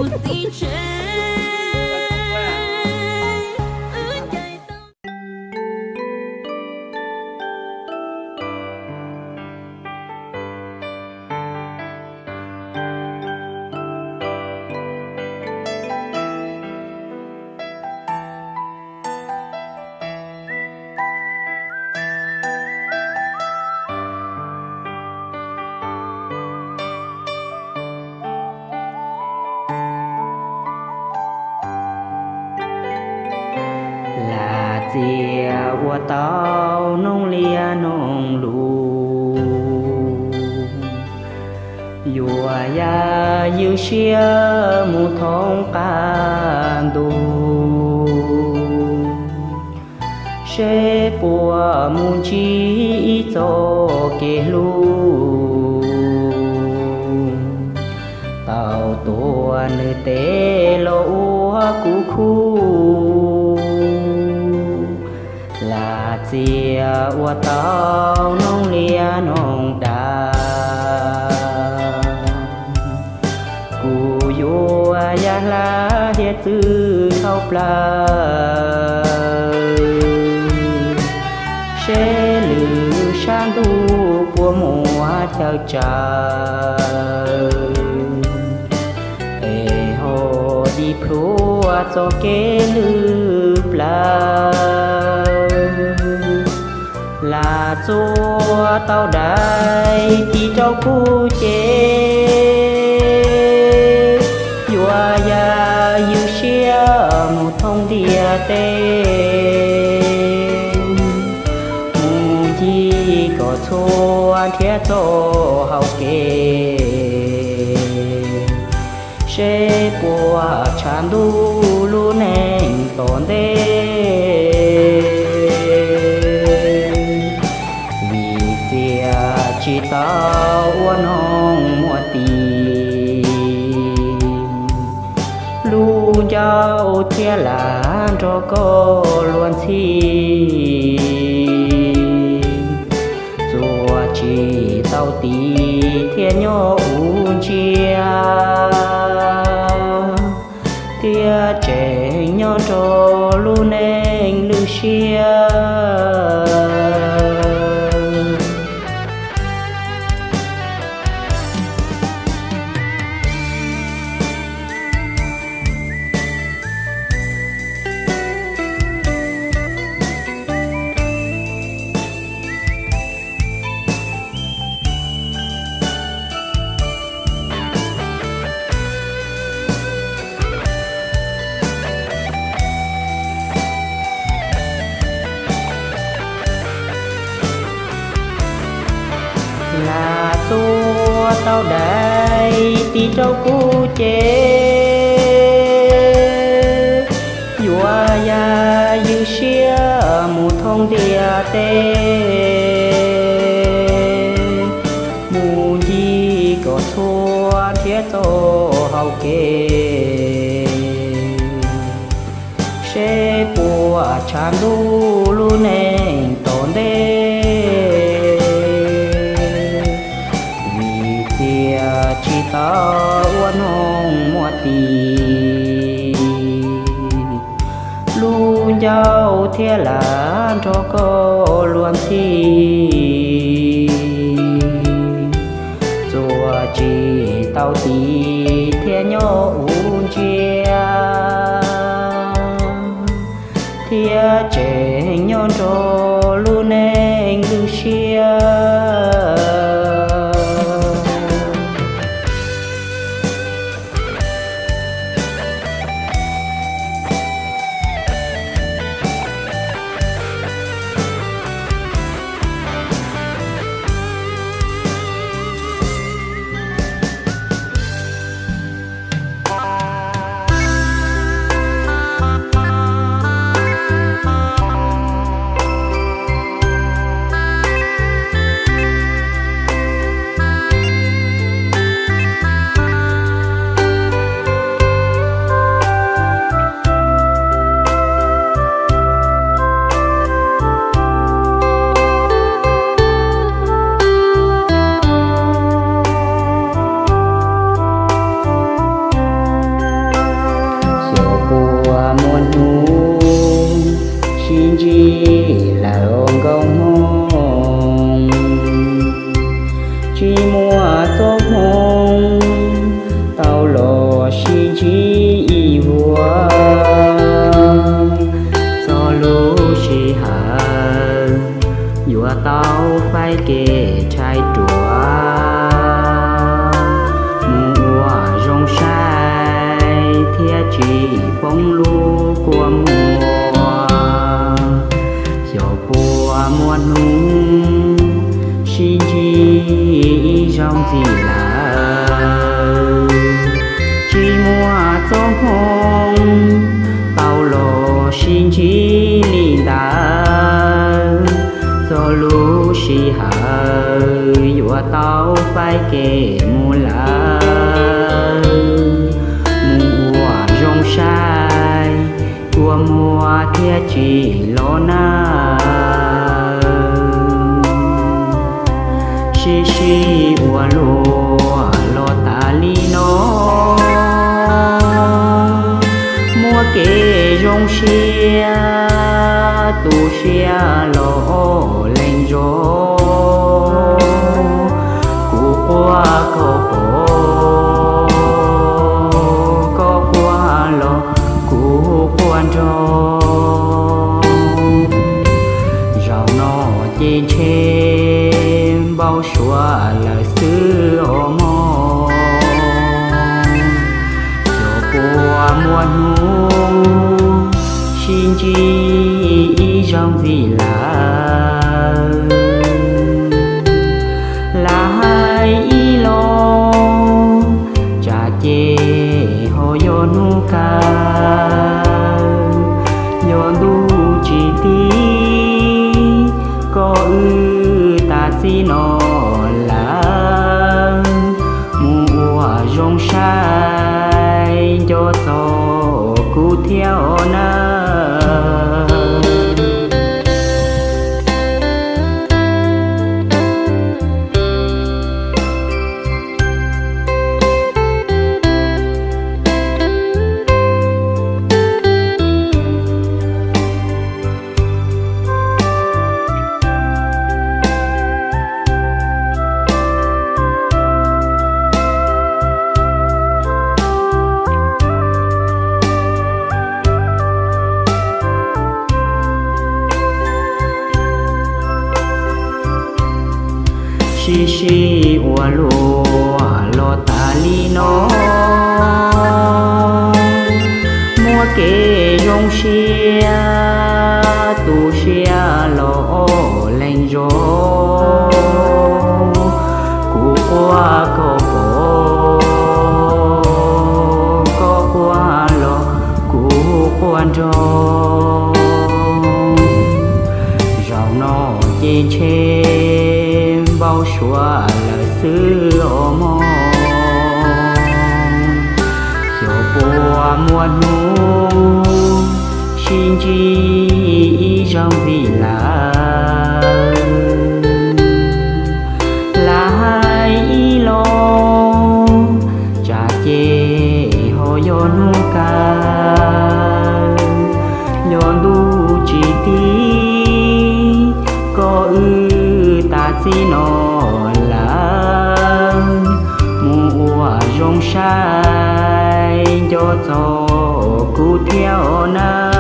txiv tsev, wb ncaim tau. Lam txias ua tau noog liab noog lus, yuav yaj ywm siab mus thoob qab ntuj, seb puas mus ntsib ib txoj kev hlub, tau tuav nws tes los ua kuv khub. Lam txias ua tau noog liab noog dav, kuv yuav yaj hlab thiab txwj thaub plaws, seb lwm sab ntuj puas muaj chaw tsaws, es ho dim plhuav txoj kev lwj plaws. Lam txuas tau dais tis rau kuv ces, yuav yaj ywm siab mus thoob ntiaj teb, mus ncig kom txhua nrhiav txoj hau kev, seb puas tshav ntuj lub neej tom ntej. Vim txias tsis tau ua noog muaj tis, lub ncauj thiab lam nrog koj luag ntxhi, txuas tsis tau tis thiab nyob ua ntsiag, thiab tseem nyob nrog lub neej lwj siab. Lam txuas tau dais tis rau kuv ces, yuav yaj ywm siab mus thoob ntiaj teb, mus ncig kom txhua nrhiav txoj hau kev, seb puas tshav ntuj lub neej tom ntej. Vim txias tsis tau ua noog muaj tis, lub ncauj thiab lam nrog koj luag ntxhi, txuas tsis tau tis thiab nyob ua ntsiag, thiab tseem nyob nrog lub neej lwj siab. tsis poob lub kua muag. Xyov puas muaj hnub sib ntsib ib zaug ntxiv lawm. Tsis muaj txoj hmoo tau los sib ntsib li ntawd. Txog lub sij hawm yuav tau faib kev mus lawm. Mus ua zoo saib, kua muag thiaj tsis los nawb. Sib sib ua luag los tas li no, muaj kev zoo siab tu siab los lees zog. Kuv quaj koj pom, koj quaj los kuv quaj nrog. Zaum no ces ntshe npau suav lawm xwb os mog. Xyov puas muaj hnub sib ntsib ib zaug ntxiv lawm. Lam hais ib los tsam ces ho yog hnub kawg, yog ntuj tsis tiv, koj wb tas txij no lawm. Mus ua zoo saib nco txog kuv thiab os nawb. Sib sib ua luag los tas li no, muaj kev zoo siab tu siab los lees zog. Kuv quaj koj pom, koj quaj los kuv quaj nrog. Zaum no ces ntshe npau suav lawm xwb os mog. Xyov puas muaj hnub sib ntsib ib zaug ntxiv lawm. Lam hais ib los tsam ces ho yog hnub kawg, yog ntuj tsis tiv, koj wb tas txij no lawm. Mus ua zoo saib nco txog kuv thiab os nawb.